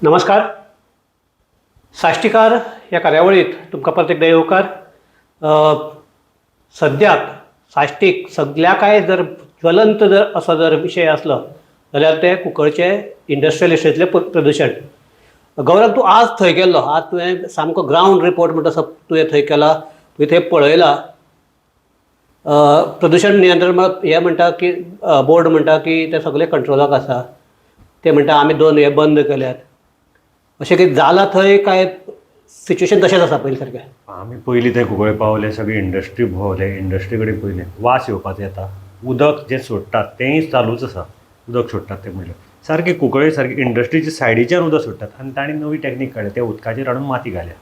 नमस्कार. साश्टीकार ह्या कार्यावळीत तुमकां परत एकदां येवकार. सद्याक साश्टीक सगल्या काय जर ज्वलंत जर असो जर विशय आसलो जाल्यार ते कुंकळचे इंडस्ट्रियल इस्टेटलें प्रदुशण. गौरव, तूं आज थंय गेल्लो. आज तुवें सामको ग्रावंड रिपोर्ट म्हणटा तसो तुवें थंय केला, तुवें थंय पळयला. प्रदुशण नियंत्रण हें म्हणटा की बोर्ड म्हणटा की ते सगळे कंट्रोलाक आसा. ते म्हणटा आमी दोन हे बंद केल्यात. अशें कितें जालां थंय काय सिच्युएशन तशेंच आसा पयलीं सारकें? आमी पयलीं थंय कुंकळे पावले, सगळी इंडस्ट्री भोंवले, इंडस्ट्री कडेन पयलें, वास येवपाचो येता. उदक जें सोडटात तेंय चालूच आसा. उदक सोडटात तें म्हणल्यार सारकें कुंकळे सारकें इंडस्ट्रीच्या सायडीच्यान उदक सोडटात आनी तांणी नवी टॅक्नीक काडल्या, त्या उदकाचेर हाडून माती घाल्या,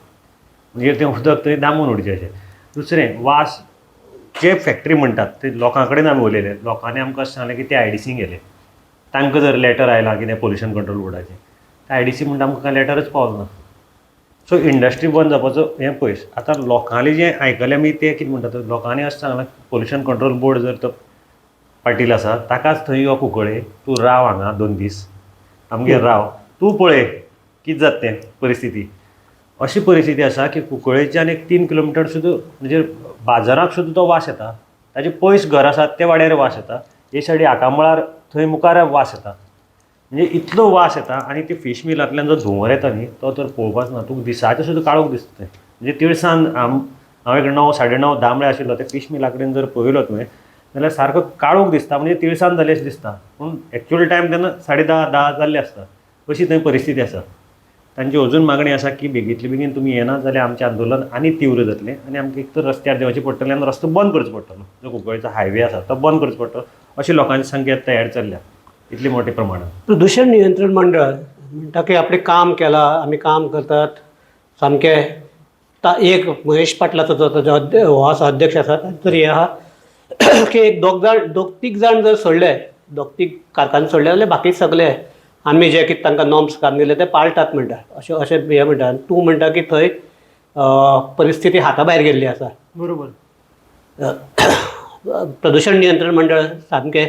म्हणजे तें उदक थंय दामून उडचें अशें. दुसरें, वास जे फॅक्टरी म्हणटात ते लोकां कडेन आमी उलयले. लोकांनी आमकां अशें सांगलें की ते आयडीसीन गेले. तांकां जर लेटर आयलां कितें पोल्युशन कंट्रोल बोर्डाचें, ते आयडीसी म्हणटा आमकां कांय लेटरच पावलो ना. सो इंडस्ट्री बंद जावपाचो हें पयस. आतां लोकांनी जें आयकलें आमी तें कितें म्हणटात, लोकांनी अशें सांगलां, पोल्युशन कंट्रोल बोर्ड जर तो पाटील आसा ताकाच थंय यो कुंकळे, तूं राव हांगा 2 दीस आमगेर राव, तूं पळय कितें जाता तें परिस्थिती. अशी परिस्थिती आसा की कुंकळेच्यान एक 3 किलोमिटर सुद्दां, म्हणजे बाजाराक सुद्दां तो वास येता. ताजे पयस घर आसात ते वाड्यार वास येता. हे सायडी आकामळार थंय मुखार वास येता. म्हणजे इतलो वास येता आनी ती फीश मिलांतल्यान जो धुंवर येता न्ही, तो तर पळोवपाच ना. तुका दिसाचें सुद्दां काळोख दिसता थंय. म्हणजे तिळसान हांव एक 9, 9:30, 10 म्हळ्यार आशिल्लो, ते फीश मिला कडेन जर पळयलो तुवें जाल्यार सारको काळोख दिसता, म्हणजे तिळसान जाली अशें दिसता, पूण एक्चुअल टायम तेन्ना 10:30, 10 जाल्ले आसता. अशी थंय परिस्थिती आसा. तांची अजून मागणी आसा की बेगींतले बेगीन तुमी येना जाल्यार आमचें आंदोलन आनी तीव्र जातलें आनी आमकां एक तर रस्त्यार देंवचें पडटलें आनी रस्तो बंद करचो पडटलो, जो कुंकळीचो हायवे आसा तो बंद करचो पडटलो, अशी लोकांची संख्या तयार चल्ल्या इतली मोठ्या प्रमाणात. प्रदुशण नियंत्रण मंडळ म्हणटा की आपलें काम केलां, आमी काम करतात सामकें. एक महेश पाटलाचो जो ताजो हो आसा, अध्यक्ष आसा, ताचो हें आहा की एक दोग जाण, दोग तीग जाण जर सोडले, दोग तीग कारखाने सोडले जाल्यार बाकी सगळे आमी जे कितें तांकां नॉर्म्स घालून दिले ते पाळटात म्हणटा, अशें अशें हें म्हणटा. आनी तूं म्हणटा की थंय परिस्थिती हाता भायर गेल्ली आसा. बरोबर. प्रदुशण नियंत्रण मंडळ सामकें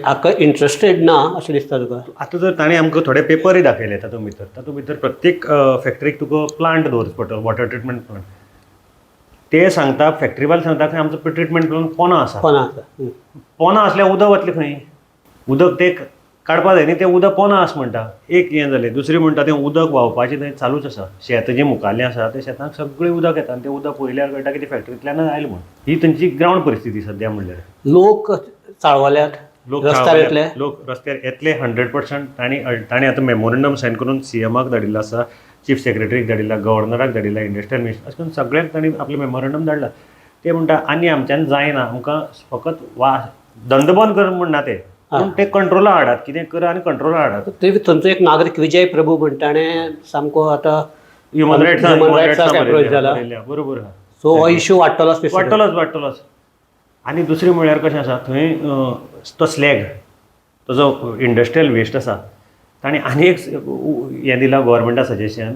हाका इंट्रस्टेड ना अशें दिसता तुका? आतां जर ताणें आमकां थोडे पेपरूय दाखयले, तातूंत भितर प्रत्येक फॅक्टरीक तुका प्लांट दवरचो पडटलो, वॉटर ट्रिटमेंट प्लांट. ते सांगता, फॅक्टरीवाले सांगता की आमचो ट्रिटमेंट प्लांट पोना आसा. कोणा आसा. पोना आसल्यार उदक वतलें खंय? उदक ते काडपा जाय न्ही, तें उदक पोना आसा म्हणटा. एक हें जालें. दुसरें म्हणटा, तें उदक व्हांवपाचें थंय चालूच आसा. शेत जें मुखारलें आसा त्या शेतांक सगळें उदक येता आनी तें उदक पळयल्यार कळटा की तें फॅक्टरींतल्यानच आयलें म्हूण. ही थंयची ग्रावंड परिस्थिती सद्या म्हणल्यार. लोक चाळवल्यात? लोक रस्त्यार येतले? लोक रस्त्यार येतले 100%. तांणी तांणी आतां मेमोरंडम सायन करून सीएमाक धाडिल्लो आसा, चीफ सेक्रेटरीक धाडिल्ला, गव्हर्नराक धाडिल्ला, इंडस्ट्रियल मिनिस्टर, अशें करून सगळ्यांक तांणी आपलें मेमोरंडम धाडला. ते म्हणटा आनी आमच्यान जायना, आमकां फकत वा धंदो बंद कर म्हणना ते, पूण ते कंट्रोला हाडात, कितें करा आनी कंट्रोला हाडात. ते थंयचो एक नागरीक विजय प्रभू म्हणटा, ताणें सामको आतां ह्युमन रायट्स ह्युमन रायट्साक एप्रोच जाला. बरोबर आहा. सो हो इश्यू वाडटलोच दिसता. वाडटलोच, वाडटलोच. आनी दुसरें म्हळ्यार कशें आसा, थंय तो स्लॅग, तो जो इंडस्ट्रियल वेस्ट आसा, ताणें आनी एक हें दिलां गोवोरमेंटा सजेशन,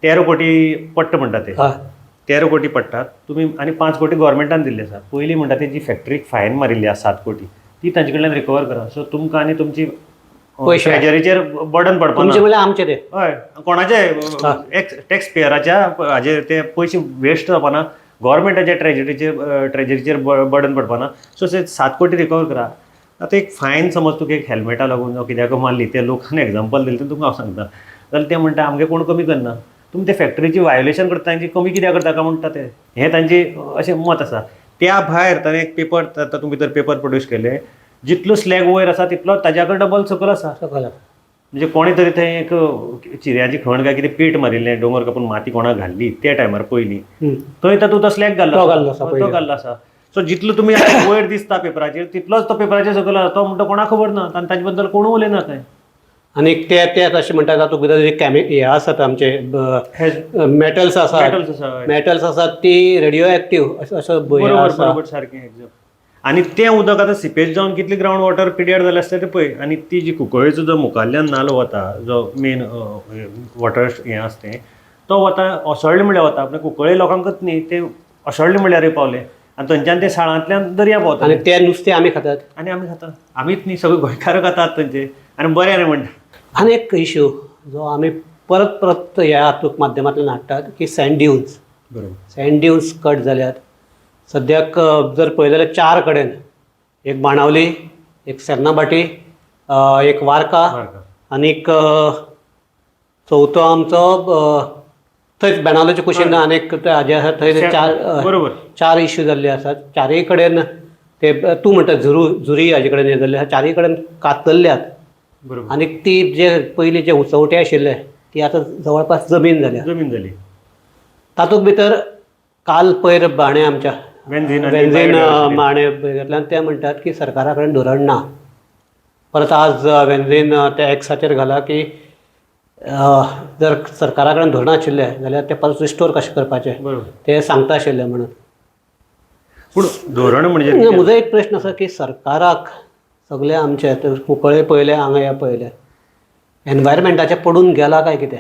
13 कोटी पडटा म्हणटा ते. 13 कोटी पडटात तुमी आनी 5 कोटी गोवोरमेंटान दिल्ले आसा. पयलीं म्हणटा ते जी फॅक्टरीक फायन मारिल्ली आसा 7 कोटी, ती तांचे कडल्यान रिकवर करा. सो तुमकां आनी तुमची पयशे. ट्रेजरीचेर बर्डन पडपा तुमचे ना. म्हणल्यार आमचे ते. हय, कोणाचे टॅक्स पेयराच्या हाजेर ते पयशे वेस्ट जावपाना, गोवोरमेंटाच्या ट्रेजरीचेर बर्डन पडपाना. सो ते 7 कोटी रिकवर करा. आतां एक फायन समज तुका एक हेल्मेटा लागून जावं कित्याक मारली, ते लोकांनी एग्जाम्पल दिलें तें तुमकां हांव सांगता, जाल्यार ते म्हणटा आमगे कोण कमी करना, तुमी ते फॅक्टरीची वायोलेशन करता, तांची कमी कित्याक करता काय म्हणटा ते. हें तांची अशें मत आसा. त्या भायर ताणें एक पेपर, तातूंत भितर पेपर प्रोड्यूस केले, जितलो स्लॅग वयर आसा तितलो ताज्या कडेन डबल सकयल आसा. सकयल. म्हणजे कोणें तरी थंय एक चिऱ्याची खण काय कितें पेट मारिल्लें, दोंगर कापून माती कोणाक घाल्ली त्या टायमार पयलीं, थंय तातूंत तो स्लॅग घाल्लो तो आसा. घाल्लो आसा तो पयलीं. घाल्लो आसा. सो जितलो तुमी आतां वयर दिसता पेपराचेर तितलोच तो पेपराचेर सकयल आसा. तो म्हणटा कोणाक खबर ना आनी ताजे बद्दल कोण उलयना थंय. आनी ते ते अशें म्हणटा, तातूंत भितर जे हे आसात आमचे मेटल्स आसात. मेटल्स आसा, हय. मेटल्स आसात ती रेडिओ एक्टीव असो असो हें आसा. बरोबर, सारकें एक्झॅक्ट. आनी तें उदक आतां सिपेज जावन कितलें ग्रावंड वॉटर पिड्यार जालें आसता तें पळय. आनी ती जी कुंकळ्ळेचो जो मुखाल्ल्यान नालो वता, जो मेन वॉटर हें आसा तें, तो वता असोळणें म्हणल्यार वता, पूण कुंकळ्ळे लोकांकच न्ही, ते असोळणें म्हणल्यारूय पावले आनी थंयच्यान ते साळांतल्यान दर्या पावता. आनी ते नुस्तें आमी खातात. आनी आमी खाता, आमीच न्ही, सगळे गोंयकार खातात थंयचे आनी बरें न्ही म्हणटा. आनी एक इश्यू जो आमी परत परत ह्या हातूंत माध्यमांतल्यान हाडटात की sand dunes. Sand dunes cut जाल्यात. सद्याक जर पळयलें जाल्यार चार कडेन, एक बाणावली, एक सेर्नाभाटी, एक वार्का आनीक चवथो आमचो थंयच बेणावलेच्या कुशीन आनीक हाजे आसा थंय चार चार इश्यू जाल्ले आसात. चारूय कडेन ते तूं म्हणटा झुरू झुरी हाजे कडेन हें जाल्लें आसा, चारूय कडेन कातरल्यात. आनी ती जे पयलीं जे उंचवटे आशिल्ले ती आतां जवळपास जमीन जाल्या. जमीन जाली. तातूंत भितर काल पयर बाणे आमच्या वेन्झीन आनी वेन्झीन biodiversity. Mane घेतल्यान ते म्हणटात की सरकारा कडेन धोरण ना. परत आज वेन्झीन त्या एक्साचेर घाला की जर सरकारा कडेन धोरण आशिल्लें जाल्यार ते परत रिस्टोर कशें करपाचें ते सांगता आशिल्ले म्हणून. पूण धोरण म्हणजे ना, म्हजो एक प्रश्न आसा की सरकाराक सगळे आमचे कुंकळे पळयले, हांगा हे पळयले, एनवायरमेंटाचें पडून गेलां काय कितें?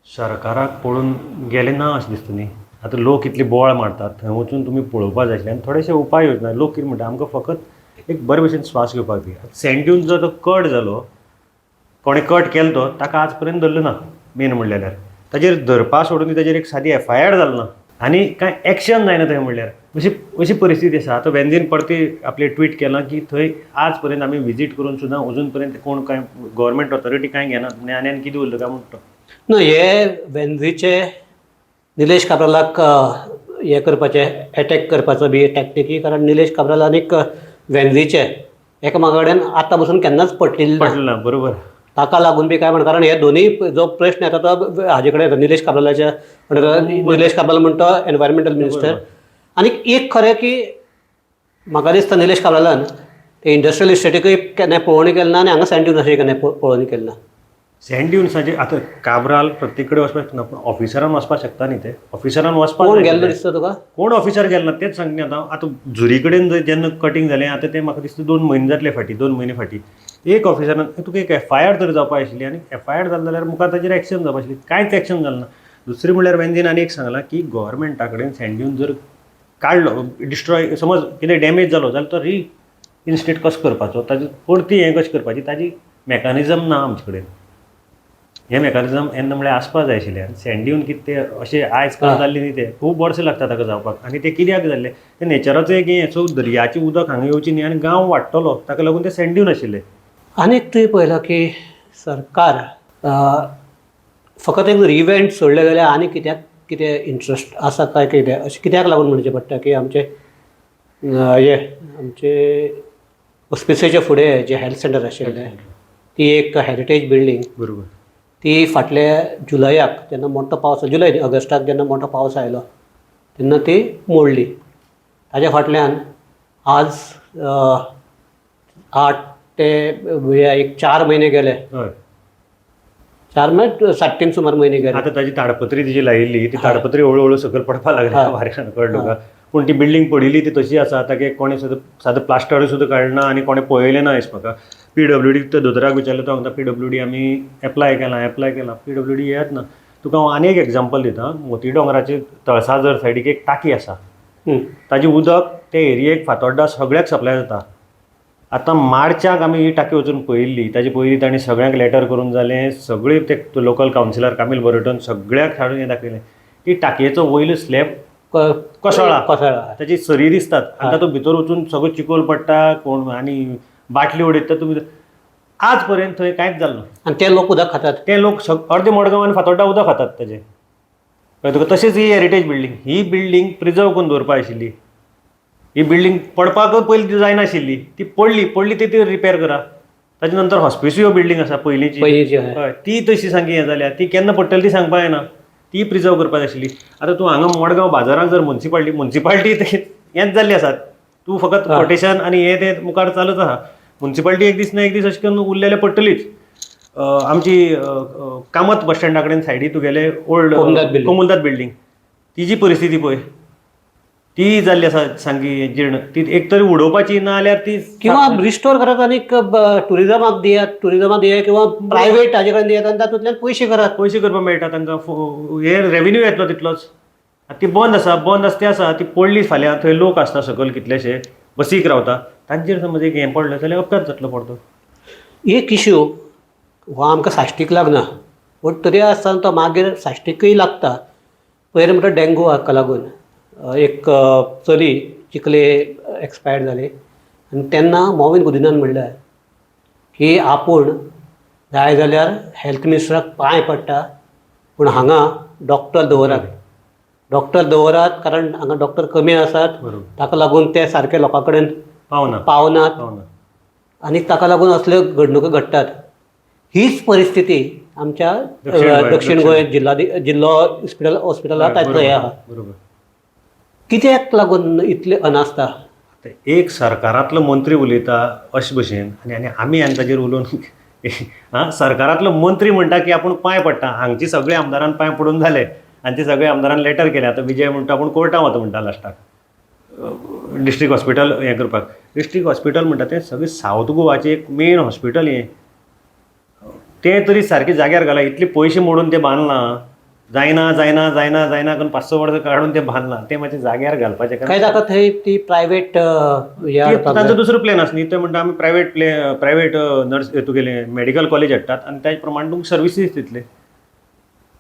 सरकाराक पळोवन गेलें ना अशें दिसता न्ही. आतां लोक इतली बोवाळ मारतात, थंय वचून तुमी पळोवपा जाय आशिल्लें आनी थोडेशे उपाय योजना. लोक कितें म्हणटा, आमकां फकत एक बरे भशेन स्वास घेवपाक दी. आतां सँड ड्यून जो तो कट जालो, कोणें कट केलो तो ताका आज पर्यंत धरलो ना. मेन म्हणलें जाल्यार ताजेर धरपा सोडून ताजेर एक सादी एफ I R जालो ना आनी कांय एक्शन जायना थंय. म्हणल्यार अशी अशी परिस्थिती आसा. आतां वेन्झीन परती आपलें ट्वीट केलां की थंय आज पर्यंत आमी विजीट करून सुद्दां अजून पर्यंत कोण कांय गव्हर्मेंट ऑथॉरिटी कांय घेना. म्हणजे आनी आनी कितें उरलें काय म्हणटा तो. ना, हे वेन्झीचे निलेश काब्रालाक हें करपाचें, एटॅक करपाचो बी टॅक्टिकी, कारण निलेश काब्राल आनीक वेन्झीचे एकामेका कडेन आतां पसून केन्नाच पटलेली ना. पटलें ना, बरोबर. ताका लागून बी काय म्हण, कारण हे दोनूय जो प्रश्न येता तो हाजे कडेन येता, निलेश काब्रालाच्या. निलेश काब्राल म्हणटा एनवायरमेंटल मिनिस्टर. आनी एक खरें की म्हाका दिसता निलेश काब्रालान ते इंडस्ट्रियल इस्टेटीकूय केन्ना पळोवणी केली ना आनी हांगा सँड ड्युन्साचेर केन्ना पळोवणी केली ना. सँड ड्युन्साचेर आतां काब्राल प्रत्येक कडेन वचपाक शकना, पूण ऑफिसरान वचपाक शकता न्ही. ते ऑफिसरान वचपाक कोण जाय गेल्लो आशिल्लें. दिसता तुका? कोण ऑफिसर गेलो ना तेच सांगता आतां. आतां झुरी कडेन जंय जेन्ना कटींग जालें, आतां तें म्हाका दिसता 2 म्हयने जातले फाटीं, 2 म्हयने फाटीं एक ऑफिसरान तुका एक एफ I R तरी जावपा आशिल्ली आनी एफ I R जालें जाल्यार मुखार ताजेर एक्शन जावपा आशिल्ली. कांयच एक्शन जालें ना. दुसरें म्हणल्यार वेन्झीन आनी एक सांगलां की गोवोरमेंटा कडेन सँड ड्यून जर काडलो, डिस्ट्रॉय, समज कितें डॅमेज जालो जाल्यार तो रिइन्स्टेट कसो करपाचो, ताजी परती हें कशें करपाची, ताजी मॅकानिजम ना आमचे कडेन. हें मॅकानिजम येन्ना म्हळ्यार आसपा जाय आशिल्लें. आनी सँड ड्यून कितें तें अशें आयज काल जाल्लें न्ही, तें खूब वर्सां लागता ताका जावपाक. आनी तें कित्याक जाल्लें, तें नेचराचो एक हें, सो दर्याचें उदक हांगा येवचें न्ही आनी गांव वाडटलो, ताका लागून तें सँड ड्यून आशिल्लें. आनी तुवें पळयलां की सरकार फकत एक इव्हेंट सोडले जाल्यार आनी कित्याक कितें इंट्रस्ट आसा काय कितें, अशें कित्याक लागून म्हणचें पडटा की आमचे हे आमचे हॉस्पिसियाच्या फुडें जें हेल्थ सेंटर आशिल्लें ती एक हेरिटेज बिल्डींग. ती फाटल्या जुलयाक जेन्ना मोठो पावस, जुलय न्ही ऑगस्टाक जेन्ना मोठो पावस आयलो तेन्ना ती मोडली. ताज्या फाटल्यान आज 8 ते एक 4 म्हयने गेले. 4 म्हळ्यार 3.5 सुमार म्हयने गेले. आतां ताजी ताडपत्री तिजी लायिल्ली ती ताडपत्री हळू हळू सकयल पडपाक लागली वाऱ्यान, कळ्ळें तुका. पूण ती बिल्डींग पडिल्ली ती तशी आसा. ताका कोणें सुद्दां सादें प्लास्टरूय सुद्दां काडना आनी कोणें पळयलें ना अशें म्हाका. पी डब्ल्यू डी त्या दोतोराक विचारलें, तो सांगता पी डब्ल्यू डी आमी एप्लाय केलां, एप्लाय केलां, पी डब्ल्यू डी येत ना. तुका हांव आनी एक एग्जाम्पल दिता. मोती दोंगराचे तळसाजर सायडीक एक टाकी आसा, ताजें उदक ते एरियेक फातोड्डा सगळ्याक सप्लाय जाता. आतां मार्चाक आमी ही टाकी वचून पळयल्ली. ताजे पयलीं तांणी सगळ्यांक लेटर करून जालें, सगळी ते लोकल कावन्सिलर कामील बरोटन सगळ्याक हाडून हें दाखयलें की टाकयेचो वयलो स्लॅब कोसळ्ळा. कोसळ्ळा. ताची सरी दिसतात आनी तातूंत भितर वचून सगळो चिकोल पडटा, कोण आनी बाटली उडयता तुमी. आज पर्यंत थंय कांयच जालें ना. आनी ते लोक उदक खातात. ते लोक अर्दे मडगांव आनी फातोड्डा उदक खातात ताजें, कळ्ळें तुका. तशेंच ही हेरिटेज बिल्डींग, ही बिल्डींग प्रिजर्व करून दवरपा आशिल्ली. ही बिल्डींग पडपाक पयलीं ती जायनाशिल्ली, ती पडली, पडली ती ती रिपेर करा. ताजे नंतर हॉस्पिसियो बिल्डींग आसा पयलींची, पयलींची, हय. हय, ती तशी सामकी हें जाल्या, ती केन्ना पडटली ती सांगपा येना, ती प्रिजर्व करपाक जाय आशिल्ली. आतां तूं हांगा मडगांव बाजारांत जर मुन्सिपाल्टी, मुन्सिपाल्टी हेंच जाल्ली आसा, तूं फकत कोटेशन आनी हें तें मुखार चालूच आसा. मुन्सिपाल्टी एक दीस ना एक दीस अशें करून उरलेले पडटलीच. आमची कामत बस स्टँडा कडेन सायडी तुगेले old comunidade building. Comunidade building, तिजी परिस्थिती पळय, ती जाल्ली आसा सामकी जीर्ण. ती एक तरी उडोवपाची ना जाल्यार ती किंवा रिस्टोर करात आनी टुरिजमाक दियात, टुरिजमाक दियात किंवा प्रायवेट हाजे कडेन दियात आनी तातूंतल्यान पयशे करात. पयशे करपाक मेळटा तांकां, हे रेवेन्यू येतलो तितलोच. आतां ती बंद आसा, बंद आसा ती आसा, ती पडली फाल्यां थंय लोक आसता सकयल कितलेशे बसीक रावता, तांचेर समज एक हें पडलें जाल्यार अपघात जातलो पडतो. एक इश्यू हो आमकां साश्टीक लागना. पूण तरी आसतना तो मागीर साश्टीकय लागता. पयर म्हणटा डेंगू हाका लागून एक चली चिखले एक्सपायर्ड जाली आनी तेन्ना मॉविन गुदिनान म्हणलें की आपूण जाय जाल्यार हेल्थ मिनिस्टराक पांय पडटा, पूण हांगा डॉक्टर दवरात, डॉक्टर दवरात, कारण हांगा डॉक्टर कमी आसात, ताका लागून ते सारके लोकां कडेन पावनात आनी ताका लागून असल्यो घडणुको घडटात. हीच परिस्थिती आमच्या दक्षिण गोंय जिल्लो हॉस्पिटलांत हें आहा. बरोबर. कित्याक लागून इतले अनास्था? एक सरकारांतलो मंत्री उलयता अशे भशेन आनी आनी आमी आनी ताजेर उलोवन आं, सरकारांतलो मंत्री म्हणटा की आपूण पांय पडटा, हांगचे सगळे आमदारान पांय पडून जाले आनी ते सगळे आमदारान लेटर केले. आतां विजय म्हणटा आपूण कोर्टान वता म्हणटा लास्टाक डिस्ट्रिक्ट हॉस्पिटल हें करपाक. डिस्ट्रिक्ट हॉस्पिटल म्हणटा तें सगळें सावथ गोवाचें एक मेन हॉस्पिटल हें, तें तरी सारकें जाग्यार घाला. इतले पयशे मोडून तें बांदलां, जायना जायना जायना जायना करून 5-6 वर्सां काडून तें बांदलां, तें मातशें जाग्यार घालपाचें. काय ताका थंय ती प्रायवेट तांचो दुसरो प्लॅन आसा न्ही, ते म्हणटा आमी प्रायवेट प्रायवेट नर्स तुगेले मेडिकल कॉलेज हाडटात आनी त्याच प्रमाणे तुमकां सर्विसीस दितले.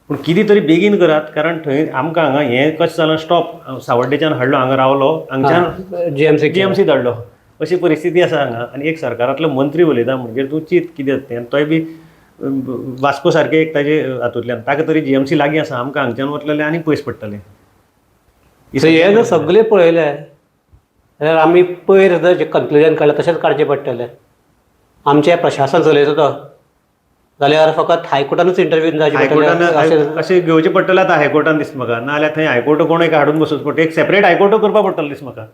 पूण कितें तरी बेगीन करात, कारण थंय आमकां हांगा हें कशें जालां, स्टॉप सावड्डेच्यान हाडलो, हांगा रावलो, हांगच्यान जीएमसी जीएमसी धाडलो, अशी परिस्थिती आसा हांगा. आनी एक सरकारांतलो मंत्री उलयता म्हणजे तूं चीत कितें जाता तें. आनी तोय बी वास्को सारकें एक ताजे हातूंतल्यान ताका तरी जीएमसी लागीं आसा, आमकां हांगच्यान वतले आनी पयस पडटलें. हें जर सगळें पळयलें जाल्यार आमी पयर जर जें कन्क्लुजन काडलें तशेंच काडचें पडटलें. आमचें प्रशासन चलयता तो जाल्यार फकत हायकोर्टानूच इंटरव्यू जावचें हायकोर्टान पडटलें अशें घेवचें पडटलें आतां हायकोर्टान दिसता म्हाका, नाजाल्यार थंय हायकोर्ट कोण एक हाडून बसोवचो पडटलो, एक सेपरेट हायकोर्टू करपाक पडटलो दिसता म्हाका.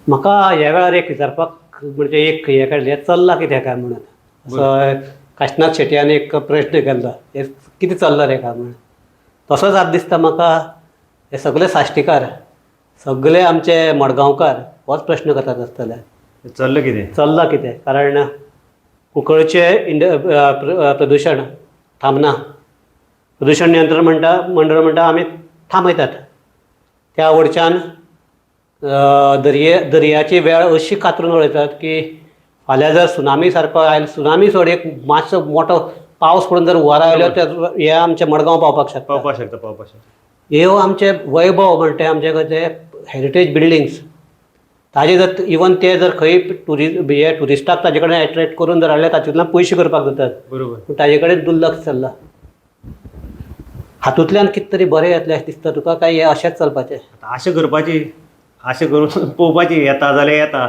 म्हाका ह्या वेळार एक विचारपाक म्हणजे एक हें काडलें, चल्लां कितें काय म्हणून, असो काशनाथ शेटयान एक प्रश्न केल्लो, हें कितें चल्लां रे काय म्हणून. तसोच आतां दिसता म्हाका हे सगळे साश्टीकार, सगळे आमचे मडगांवकार होच प्रश्न करतात आसतले, चल्लां कितें, चल्लां कितें. कारण कुंकळचें प्रदुशण थांबना, प्रदुशण नियंत्रण म्हणटा मंडळ म्हणटा आमी थांबयतात, त्या वडच्यान दर्याची वेळ अशी कातरून उडयतात की फाल्यां जर सुनामी सारको आयलो, सुनामी सोड एक मातसो मोठो पावस पडून जर हुंवार आयलो तर हे आमचें मडगांव पावपाक शकता, पावपाक शकता, पावपाक शकता. ह्यो आमचे वैभव म्हणटा आमचे ते हेरिटेज बिल्डिंग्स, ताजे जर इवन ते जर खंय हे ट्युरिस्टाक ताजे कडेन एट्रेक्ट करून जर हाडले तातूंतल्यान पयशे करपाक जातात, बरोबर. पूण ताजे कडेन दुर्लक्ष चल्लां. हातूंतल्यान कितें तरी बरें येतलें अशें दिसता तुका काय हें अशेंच चलपाचें? आतां आशा करपाची, आशा करून पळोवपाची, येता जाल्यार येता.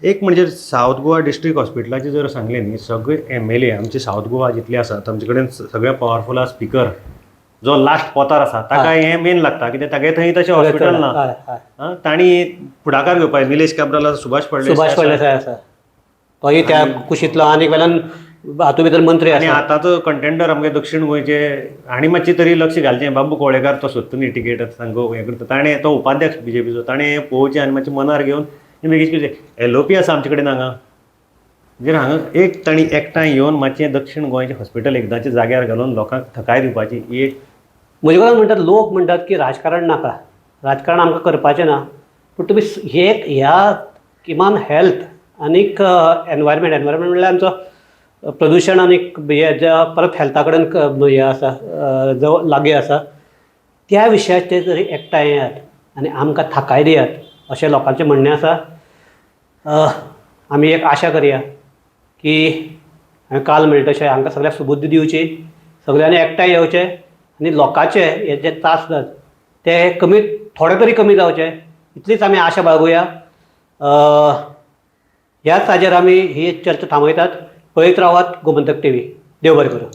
एक म्हणजे सावथ गोवा डिस्ट्रिक्ट हॉस्पिटलाचें जर सांगलें न्ही, सगळे एम एल ए आमचे सावथ गोवा जितले आसा तांचे कडेन सगळे पावरफूल आसा. स्पिकर जो लास्ट पोतार आसा ताका हें मेन लागता, कित्याक तागे थंय तशें हॉस्पिटल ना. हय हय. तांणी फुडाकार घेवपाक निलेश काब्राल आसा, सुभाष फळदेसाय सुभाष आसा. फळदेसाय आसा, तोय त्या कुशींतलो आनी वेल्यान हातूंत भितर मंत्री आनी आसा. आतांचो कंटेंडर आमगे दक्षिण गोंयचे हांणी मातशें तरी लक्ष घालचें. बाबू कोळेकार तो सोदता न्ही टिकेट सामको हें करता, ताणें तो उपाध्यक्ष बीजेपीचो, ताणें पळोवचें आनी मातशें मनार घेवन बेगीन कितें एलओपी आसा आमचे कडेन हांगा, म्हणजे हांगा एक तांणी एकठांय येवन मातशें दक्षिण गोंयचें हॉस्पिटल एकदांचें जाग्यार घालून लोकांक थकाय दिवपाची एक. म्हजे कडेन म्हणटात लोक म्हणटात की राजकारण नाका, राजकारण आमकां करपाचें ना, पूण तुमी हे ह्या किमान हेल्थ आनीक एनवायरमेंट, एनवायरमेंट म्हणल्यार आमचो प्रदुशण आनीक हे ज्या परत हेल्था कडेन हें आसा जवळ लागीं आसा त्या विशयाचेर तरी एकठांय येयात आनी आमकां थाकाय दियात अशें लोकांचें म्हणणें आसा. आमी एक आशा करया की हांवें काल म्हणलें तशें हांकां सगळ्यांक सुबुद्दी दिवची, सगळ्यांनी एकठांय येवचें आनी लोकांचे हे जे त्रास जातात ते कमी, थोडे तरी कमी जावचे इतलीच आमी आशा बाळगुया. ह्याच हाजेर आमी ही चर्चा थांबयतात. पळयत रावात गोमंतक टीव्ही. देव बरें करूं.